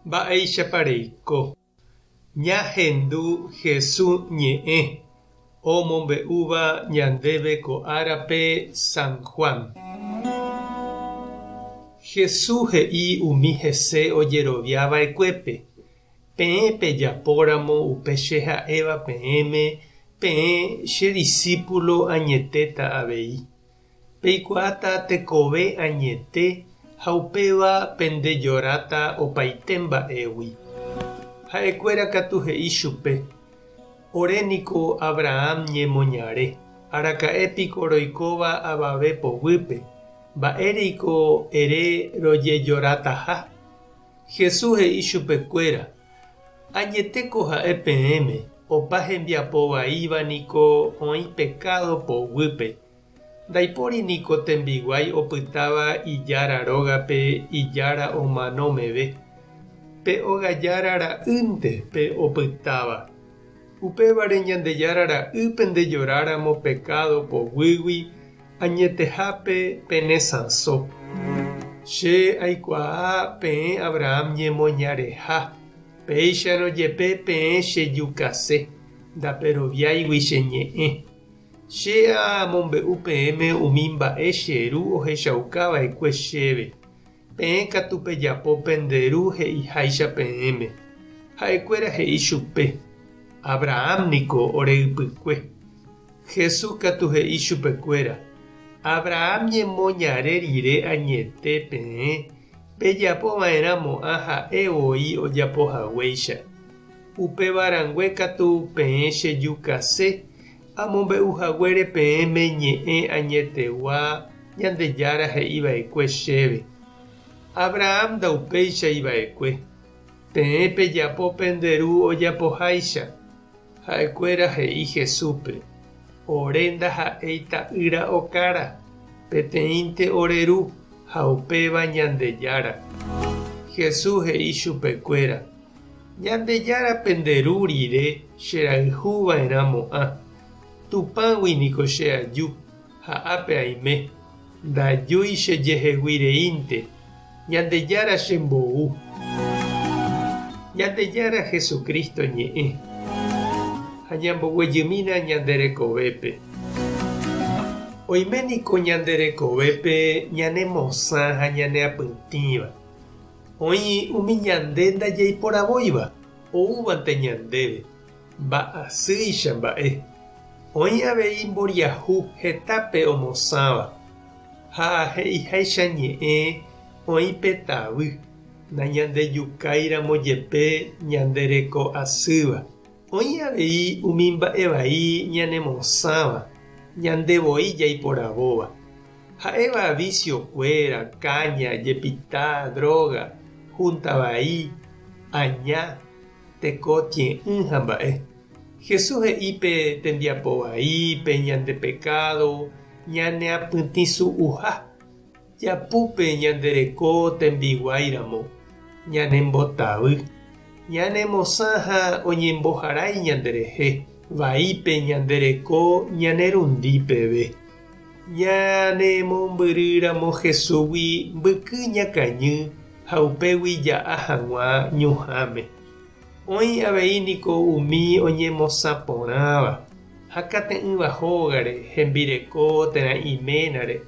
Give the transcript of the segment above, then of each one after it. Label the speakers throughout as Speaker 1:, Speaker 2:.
Speaker 1: Mba'éichapa reiko? Ñahendu Hesu ñe'ẽ omombe'úva ñandéve ko árape San Juan. Hesu he'i umi hese ojerovia va'ekuépe, Peẽ pejapóramo upe che ha'éva peẽme, peẽ che disípulo añetéta avei. Peikuaáta tekove añete ha upéva pendejoráta opaite mba'égui. Ha'ekuéra katu he'i chupe, Ore niko Abraham ñemoñare, araka'e piko roikóva avave poguýpe, mba'éreiko ere rojejorataha? Jesús he'i chupekuéra, Añetéko ha'e peẽme, opa hembiapo vaíva niko oĩ pekádo poguýpe. Ndaipóri niko tembiguái opytáva ijára rógape ijára omano meve. Pe óga jára ra'ýnte pe opytáva. Upévare Ñandejára ra'y pendejoráramo pekádo poguýgui, añetehápe pene sãso. Che aikuaa peẽ Abraham ñemoñareha, péicharõ jepe peẽ chejukase, ndaperoviáigui che ñe'ẽ. Che amombe'u peẽme umi mba'e che Ru ohechauka va'ekue chéve. Peẽ katu pejapo pende ru he'iháicha peẽme. Ha'ekuéra he'i chupe, Abraham niko ore ypykue. Jesús katu he'i chupekuéra, Abraham ñemoñare rire añete peẽ pejapo va'erã mo'ã ha'e voi ojapo haguéicha. Upéva rangue katu peẽ chejukase amombe'u haguére peẽme ñe'ẽ añetegua Ñandejára he'i va'ekue chéve. Abraham ndaupéichai va'ekue. Peẽ pejapo pende ru ojapoháicha. Ha'ekuéra he'i Jesúspe, Ore ndaha'éi ta'ýra okára, peteĩnte ore ru, ha upéva Ñandejára. Jesús he'i chupekuéra, Ñandejára pende ru rire che rayhu va'erã mo'ã. Tupãgui niko che aju, ha ápe aime. Ndajúi che jehegui reínte, Ñandejára che mbou. Ñandejára Jesucristo ñe'ẽ. Ha ñamboguejymína ñande rekovépe. Oime niko ñande rekovépe ñane mosã ha ñane apytĩva. Oĩ umi ñande ndajaiporavóiva, oúvante ñandéve, mba'asýicha mba'e. Oĩ avei mboriahu hetápe omosãva, ha he'iháicha ñe'ẽ oĩ pe tavy, nañandejukáiramo jepe ñande reko asýva. Oĩ avei umi mba'e vai ñanemosãva, ñande voi jaiporavóva. Ha'éva vicio-kuéra, káña, jepita, droga, junta vai, aña, teko tie'ỹ ha mba'e. Jesús he'i pe tembiapo vai, pe ñande pekádo ñaneapytĩsu'uha, japúpe ñande reko tembiguái ramo, ñanembotavy, ñanemosã ha oñemboharái ñanderehe, vaípe ñande reko ñanerundi peve. Ñanemombyrýramo Jesúsgui mbyky ñakañy ha upégui ja'a hag̃ua ñuhãme. Oĩ avei niko umi oñemosã porãva, ha kate'ỹva hógare, hembireko térã iménare,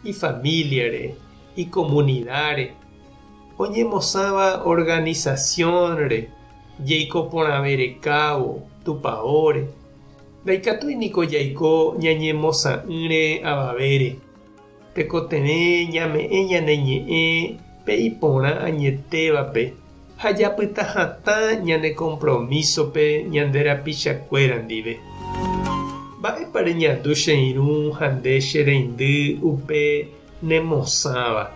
Speaker 1: ifamíliare, ikomunidáre, oñemosãva organisasiónre, jeiko porãve rekávo, tupaóre. Ndaikatúi niko jaiko ñañemosã'ỹre avavére. Tekotevẽ ñame'ẽ ñane ñe'ẽ pe iporã añetévape ha japyta hatã ñane kompromísope ñande rapichakuéra ndive. Mba'épa reñandu che irũ ha nde che reindy upe nemosãva?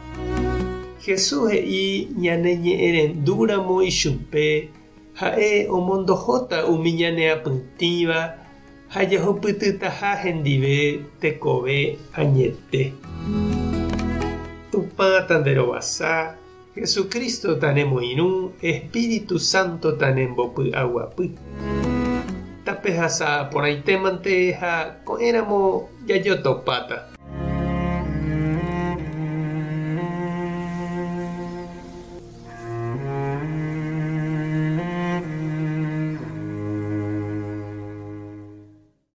Speaker 1: Jesús he'i ñaneñe'ẽrendúramo ichupe Ha'e omondohóta umi ñaneapytĩva ha jahupytytaha hendive tekove añete. Tupã tanderovasa, Jesucristo tanemoirũ, Espíritu Santo tanembopy'aguapy. Tapehasa porãitémante ha ko'ẽramo jajotopáta.